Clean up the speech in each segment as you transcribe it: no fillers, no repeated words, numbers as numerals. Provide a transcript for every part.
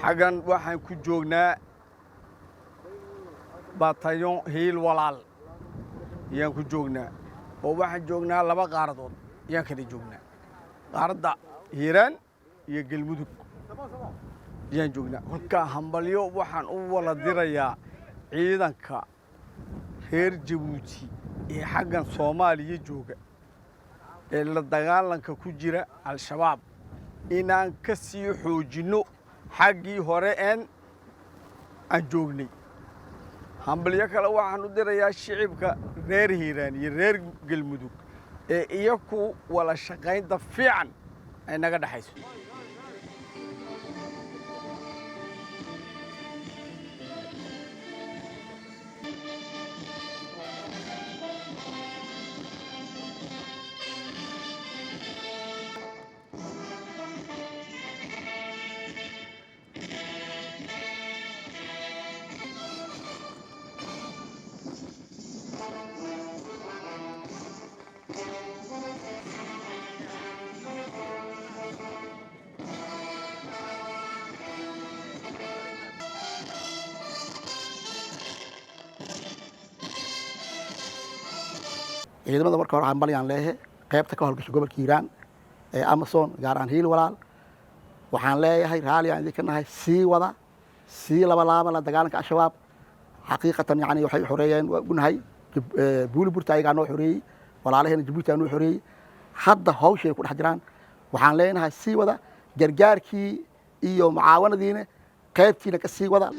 Xaggan waxaan ku joognaa bataillon Hiil Walaal ayaan ku joognaa, oo waxaan joognaa laba qaaradood ayaan kala joognaa, qaaradda Hiiraan iyo Galmudug ayaan joognaa. Kolkaa hambalyo waxaan u wala dirayaa ciidanka reer Jabuuti ee xaggan Soomaaliya jooga ee la dagaalanka ku jira Al-Shabaab, inaan ka sii xoojinno xaggii hore een aan joognay. Hambalyo kale waxaan u dirayaa shicibka reer Hiiraan iyo reer Galmudug ee iyaku wala shaqaynta fiican ay naga dhexayso. Ciidamada marka hore hambalyaan leehe qaybta ka howlgasha gobolka Hiiraan ee AMISOM, gaar ahaan Hiil Walaal. Waxaan leeyahay raalli aan idinka nahay, sii wada, sii labalaaba la dagaalanka Al-Shabaab. Xaqiiqatan yani waxay xoreeyeen, waa ognahay, Buuli Burta ayagaa noo xoreeyey, walaalaheena Jabuuti aa noo xoreeyey. Hadda hawshay ku dhex jiraan. Waxaan leenahay sii wada gargaarkii iyo mucaawanadiina, qaybtiina ka sii wada.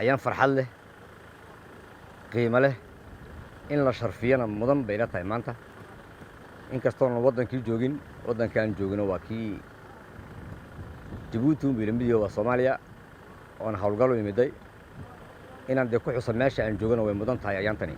Ayaan farxad leh, qiimo leh, in la sharfiyana mudan bayla tahay maanta. Inkastoona waddankii joogin, waddankaan joogino waa kii Jabuuti un bayla mid yaho, waa Soomaaliya oona howlgal u imiday. Inaan dee ku xusa meesha aan joogana way mudan tahay ayaantani.